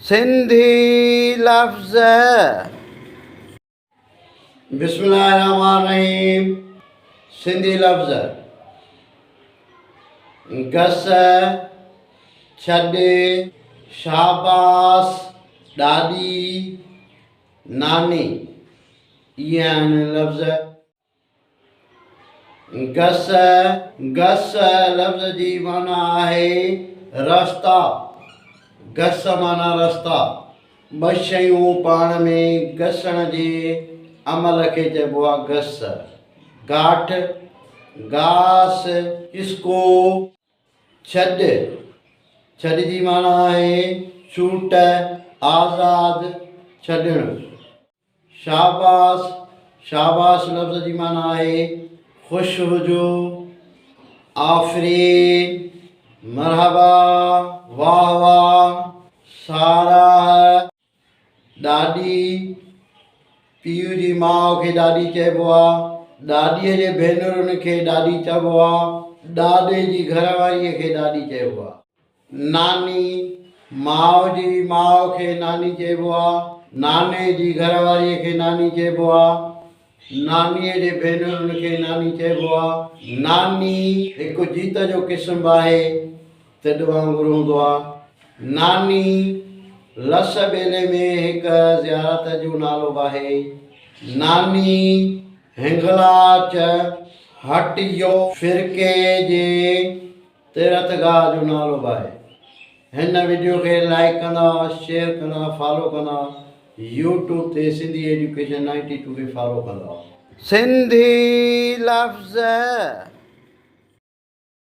سنڌي لفظ. بسم الله الرحمٰن الرحيم سنڌي لفظ گس، ڇڏ، شاباس، ڏاڏي، ناني اهي آهن لفظ. گس، گس لفظ جي معنيٰ آهي رستا. گس معنيٰ رستا. ٻه شيون پاڻ ۾ گسڻ جي عمل کي چئبو آهي گس. گاٺ، گاس، چسڪو. ڇڏ، ڇڏ جي معنيٰ آهي ڇوٽ، آزاد، ڇڏڻ. شاباس، شاباس لفظ جي معنيٰ آهي خوش هجو، آفرين، مرحبا، واهه واهه، ساراهه، ڏاڏي، پيء جي ماء کي ڏاڏي چئبو آ، ڏاڏيء جي ڀينرن کي ڏاڏي چئبو آ، ڏاڏي جي گهر واريء کي ڏاڏي چئبو آ. ناني، ماء جي ماء کي ناني چئبو آ، ناني جي گهر واريء کي ناني چئبو آ، نانيء جي ڀينرن کي ناني چئبو آ. ناني هڪ جيت جو قسم به آهي، تڏ وانگر هوندو آ. ناني لس ٻيلي ۾ هڪ زيارت جو نالو به آهي. ناني هنگلاچ هٽ يو فرقي جي تيرٿ گاهه جو نالو به آهي. هن وڊيو کي لائيڪ ڪندا شيئر ڪندا فالو ڪندا يوٽيوب تي سنڌي ايجوڪيشن 92 کي فالو ڪندا. سنڌي لفظ.